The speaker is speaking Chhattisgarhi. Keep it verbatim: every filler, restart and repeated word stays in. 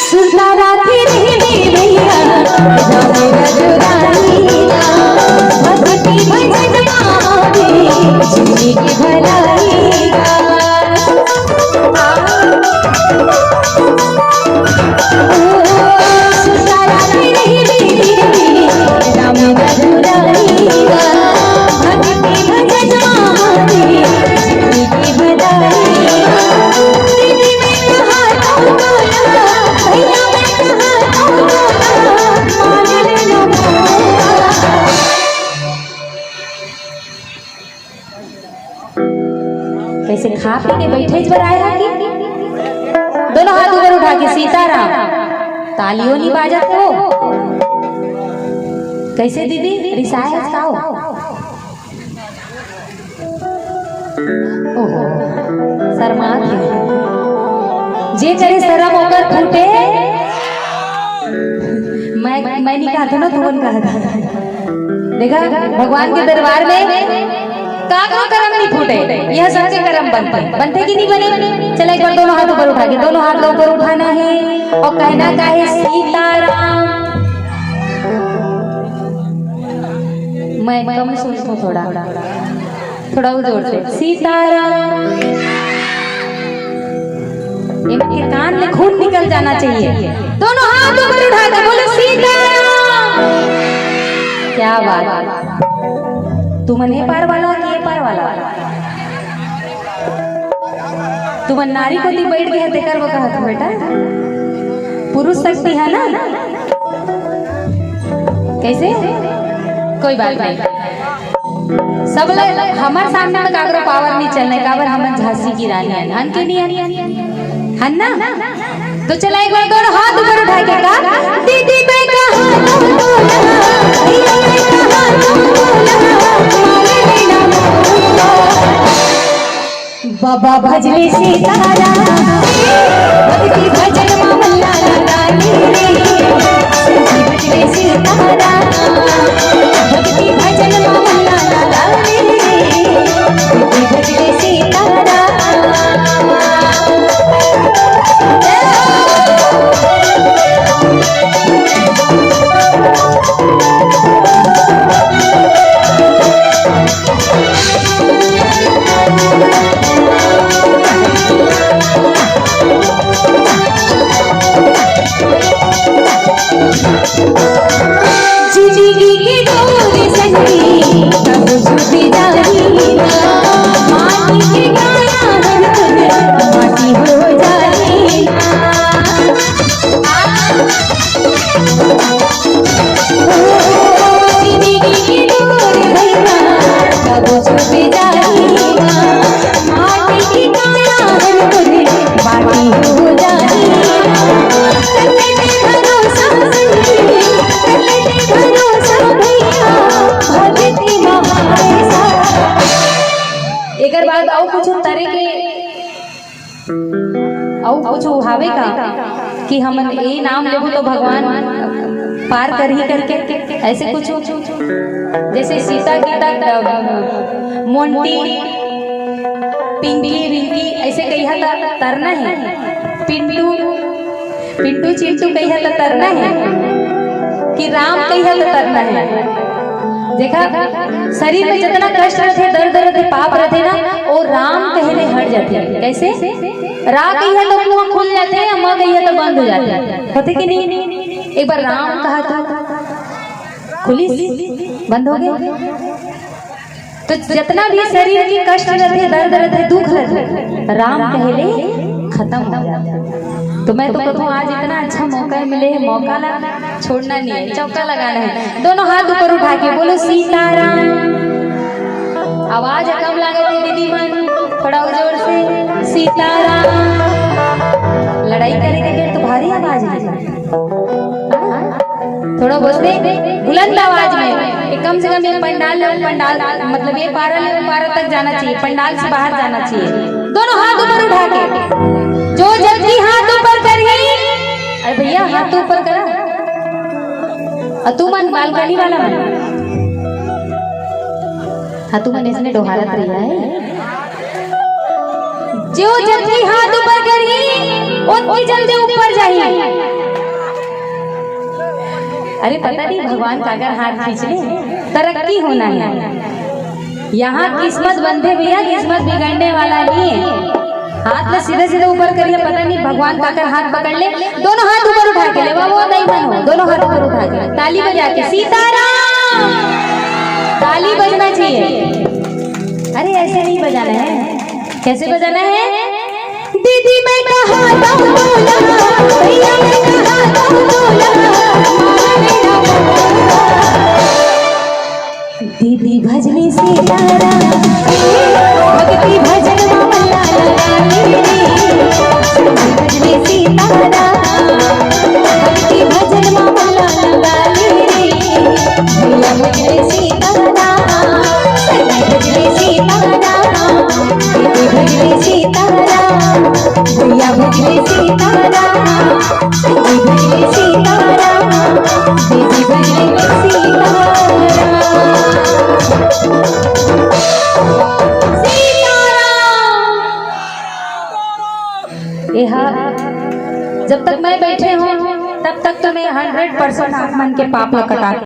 सुरता राखे रहिबे भैया, राम रघुराई गा। भक्ति भजन मारे, जिंदगी भलाई गा। ओ, सुरता राखे रहिबे भैया, राम रघुराई गा। भक्ति भजन मारे, जिंदगी भलाई गा। कैसे खा पी के बैठे बर आए हा कि? दोनों हाथ ऊपर उठा के, सीताराम। तालियों नहीं बाजत हो। कैसे दीदी, रिसाए हस का हो? ओहो, शर्मात हे। जे करे शरम ओकर फूटे। मैं, मैं नहीं कहत हूँ ना, तुमन कहत हस। देखा, भगवान के दरबार में काकरो करम नहीं फूटे, यह सबके करम बनथे। बनथे कि नहीं बने? चला, एक बार दोनों हाथ ऊपर उठा के, दोनों हाथ ला ऊपर उठाना है और कहना का है, सीताराम। मैं कम सुनत हूँ थोड़ा। थोड़ा और जोर से, सीताराम। इनके कान में खून निकल जाना चाहिए। दोनों हाथ ऊपर उठा के बोलो, सीताराम। क्या बात। तुमन ए पार वाला कि ए पार वाला? तुमन नारी कोती बैठ गया, तेकर वो कहत हूँ बेटा, पुरुष शक्ति है ना। कैसे? कोई बात नहीं। सब ले, हमर सामने में काकरो पावर नहीं चलने, काबर हमन झांसी की रानी हन, हन के नहीं हन? हन ना? तो चला, एक बार दोनों हाथ ऊपर उठा के का, दीदी मैं कहा तो बोला, भैया मैं कहा तो बोला, मांगे लेना बोला। बाबा भजले सीताराम, भक्ति भजन मा मन ला लगाए रे। भजले सीताराम, भक्ति भजन मा मन ला लगाए रे। भजले सीताराम। जिंदगी के डोर संगी कब छूट जाई ना, माटी के काया हर तन माटी हो जाई ना। एकर बाद अउ कुछ तरे के अउ कुछ हावे का कि हमन ए नाम लेबो तो भगवान पार करही करके, ऐसे कुछ, जैसे सीता गीता, अ, मोंटी, पिंकी, रिंकी, ऐसे कहिया त तरना हे। पिंटू, पिंटू चिंटू कहिया त तरना हे कि राम कहिया त तरना हे। देखा, शरीर में जितना कष्ट रथे, दर्द रथे, पाप रथे ना, वो राम कहे ले हट जाथे। कैसे? रा कहिया तो मुंह खुल जाथे, या म कहिया तो बंद हो जाथे, होथे कि नहीं? एक बार राम कहा तो खुलिस, बंद हो गया। तो जितना भी शरीर के कष्ट रथे, दर्द रथे, दुख रथे, राम कहे ले खत्म हो जाथे। तो मैं तो कहूँ, आज इतना अच्छा मौका मिले हे, मौका ला छोड़ना नहीं है, चौका लगाना है। दोनों हाथ ऊपर उठा के बोलो सीताराम। आवाज कम लागत हे दीदी मन, थोड़ा और जोर से सीताराम। लड़ाई करे के बेर तो भारी आवाज हे। हाँ? थोड़ा बोलते बुलंद आवाज में, ये कम से कम ये पंडाल ले पंडाल, मतलब ये पारा ले पारा तक जाना चाहिए, पंडाल से बाहर जाना चाहिए। दोनों हाथ ऊपर उठा के, जो जब भी हाथ ऊपर करा। अउ तुमन बालकनी वाला मन, हाँ, तुमन इसने डोहारत रहिया हे। जो जल्दी हाथ ऊपर करही, ओतनी जल्दी ऊपर जाही। अरे, पता नहीं भगवान काकर हाथ खींच ले, तरक्की होना हे। यहाँ किस्मत बनथे भैया, किस्मत बिगड़ने वाला नहीं है। हाथ ला सीधा सीधा ऊपर करिया, पता नहीं भगवान काकर हाथ पकड़ ले। दोनों हाथ ऊपर उठा के ले, वाह, वाह, नहीं बनो, दोनों हाथ ऊपर उठा के, ताली बजा के, सीताराम। ताली बजना चाहिए। अरे, ऐसे नहीं बजाना है, कैसे बजाना है? दीदी मैं कहा दम बोला, भैया मैं कहा दम बोला, मारे ना बोला। दीदी भजनी सीताराम, भक्ति भजन मामला लगा दीदी। भजनी सीताराम, भक्ति भजन मामला लगा दीदी। भैया भजनी सीताराम, भजनी सीताराम, दीदी भजनी सीताराम, भैया भजनी सीताराम, दीदी भजनी सीताराम, दीदी भजनी सीताराम। सीताराम। एहा, जब तक मैं बैठे हूँ, तब तक तो मैं हंड्रेड परसेंट आप मन के पाप ला कटा